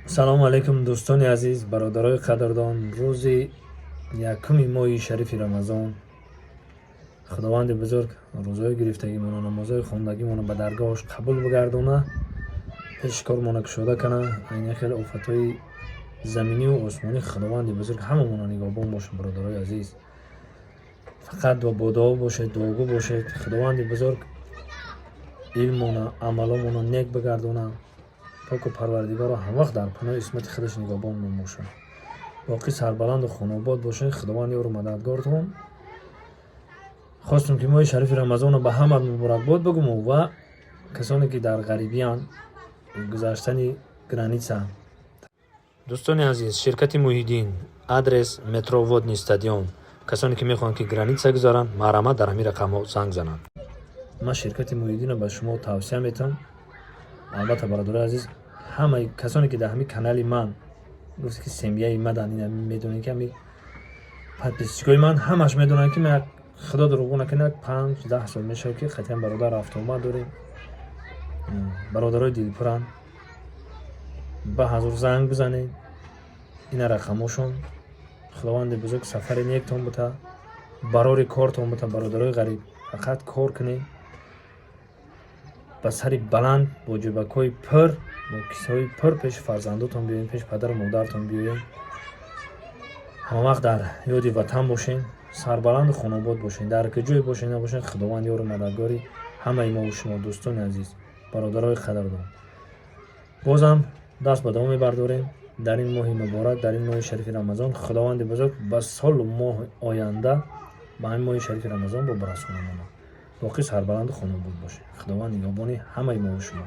Салому алайкум, дӯстони азиз, бародарои қадрдон. Рӯзи якуми моҳи шарифи Рамазон. Худованди бузург рӯзҳои гирифтагимона, намозҳои хондагимона ба даргоҳаш қабул бигардона, пеши кормона кушода кана. Айна хел офатҳои заминию осмонӣ Худованди бузург ҳамамона нигаҳбон боша. Бародарои азиз, фақат бо дуо бошед, дуогӯ бошед. Худованди бузург илмона, амаломона нек бигардона. Поку Парвардигоро ҳамвақт дар паноҳи исмати худаш нигаҳбонмон бошад. Боқӣ сарбаланду хонобод бошед. Худованд ёру мададгортон. Хостум, ки моҳи шарифи Рамазонро ба ҳама муборакбод бигӯму ва касоне, ки дар ғарибиянд, гузаштани граница. Дӯстони азиз, ширкати «Муҳиддин», адрес метро «Водный стадион». Касоне, ки мехоҳанд, ки граница гузаранд, марҳамат, дар ҳамин рақамҳо занг зананд. Ман ширкати «Муҳиддинро» ба шумо тавсия метавам. Албатта, бародарои азиз, ҳамаи касоне, ки дар ҳамин канали ман гуфт, ки семья и мадан, ина медонед, ки ҳами подписчик ои ман ҳамаш медонанд, ки ман, Худо дурӯғ накунад, 5-10 сол мешавад, ки қатъиян бародар рафтуомад дорем. Бародарои дилпуранд. Ба ҳазур занг бизанед, ина рақамошон. Худованди бузург сафари нектон бута, барори кортон бута. Бародарои ғариб, фақат кор кунед, ба сари баланд, бо ҷӯбакҳои пур, бо кисаҳои пур пеши фарзандотон биёем, пеши падару модаратон биёем. Ҳамавақт дар ёди ватан бошед, сарбаланду хонобод бошед. Дар куҷое бошед, набошед, Худованд ёру мададгори ҳамаи мову шумо. Дӯстони азиз, бародарои қадрдон, бозам даст ба дуо мебардорем. Дар ин моҳи муборак, дар ин моҳи шарифи Рамазон, Худованди бузург ба солу моҳи оянда ба ҳамин моҳи шарифи Рамазон бо барасонамона. Боқӣ сарбаланду хонобод бошед. Худованд нигаҳбони ҳамаи мову шумо.